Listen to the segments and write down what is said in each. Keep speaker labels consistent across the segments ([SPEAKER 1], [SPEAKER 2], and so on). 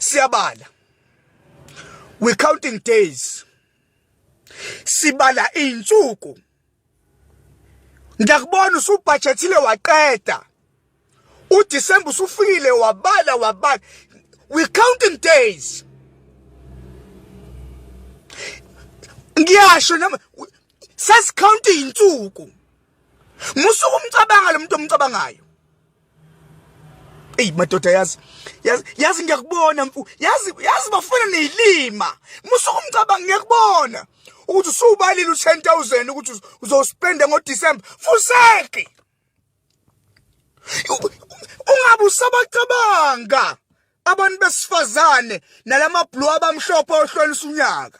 [SPEAKER 1] Siyabala, we counting days, sibala izinsuku. Ngiyakubona usubudgethile waqeda, uDecember usufikile, wabala wabala, we counting days. Ngiyasho nami, sesikhawunta izinsuku. Musuku umcabanga lo muntu omcabangayo. Ey madoda, yazi yazi yazi, ngiyakubona mfu, yazi yazi, bafuna nezilima. Musuku umcabanga, ngiyakubona ukuthi usubalile u10000 ukuthi uzospenda ngoDecember. Fuseki, ungabe usabacabanga abantu besifazane nalamabhlu abamhlophe ohlonisa unyaka.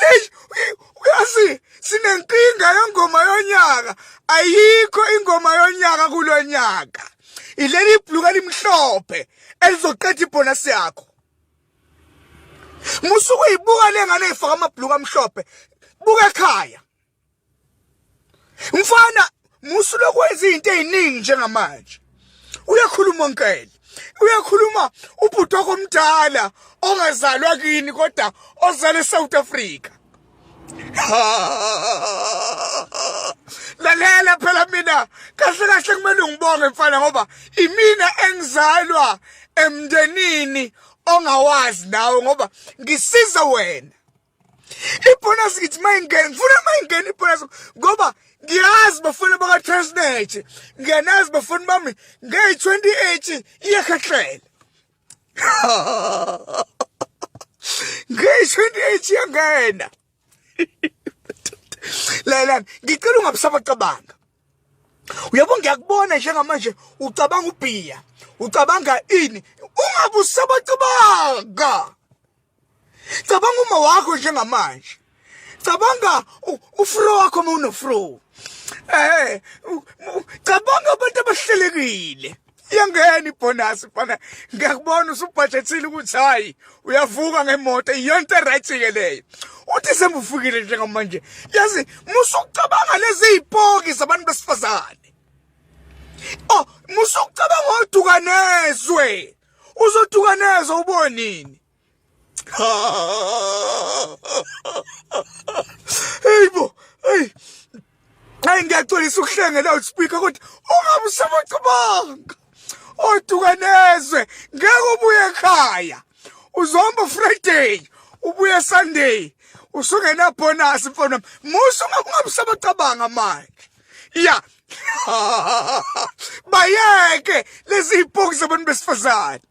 [SPEAKER 1] Hey, uyazi sinenkinga yengoma yonyaka. Ayikho ingoma yonyaka kulonyaka. Ileli ibhluka elimhlophe elizoqeda ibonus yakho. Musuku uyibuka lengane ifaka amabhluka amhlophe. Buka ekhaya. Mfana, musu lokwenza izinto eziningi njengamanje. Uyakhuluma onkele. Uyakhuluma ubhuti wakho omdala ongazalwa kini kodwa ozalwe eSouth Africa. Lalela phela, mina kahle kahle kumele ungibonge mfana, ngoba imina engizalwa emndenini ongawazi nawe, ngoba ngisiza wena. Ibonus ngithi mayingena, ngifuna mayingena ibonus, ngoba ngiyazi bafuna baka-Transnet, ngiyanazi bafuna bami, ngeyi-28 iyakhahlela, ngeyi-28 iyangena. Lalelani, ngicela ungabusabacabanga. Uyabo, ngiyakubona njengamanje ucabanga ubhiya, ucabanga ini, ungabe usabacabanga. Cabanga uma wakho njengamanje, cabanga ufro wakho uma unofro, cabanga abantu abahlelekile. Iyangena ibonus mfana, ngiyakubona usubudgethile ukuthi hayi, uyavuka ngemoto, iyonto right ke leyo. Uthi sembufikile njengamanje, yazi musukucabanga lezi zipoki zabantu besifazane. Oh, musukucabanga odukanezwe, uzodukanezwa ubonini. Hey bo, hey. Hayi, ngiyaxolisa ukuhlenga loudspeaker, kodwa ungabe usabacabanga. Odukanezwe, ngeke ubuye ekhaya. Uzohamba Friday, ubuye Sunday. Usungena bonus mfana. Musu ungabe usabacabanga manje. Ya. Bayeke lezi ipoki zabantu besifazane.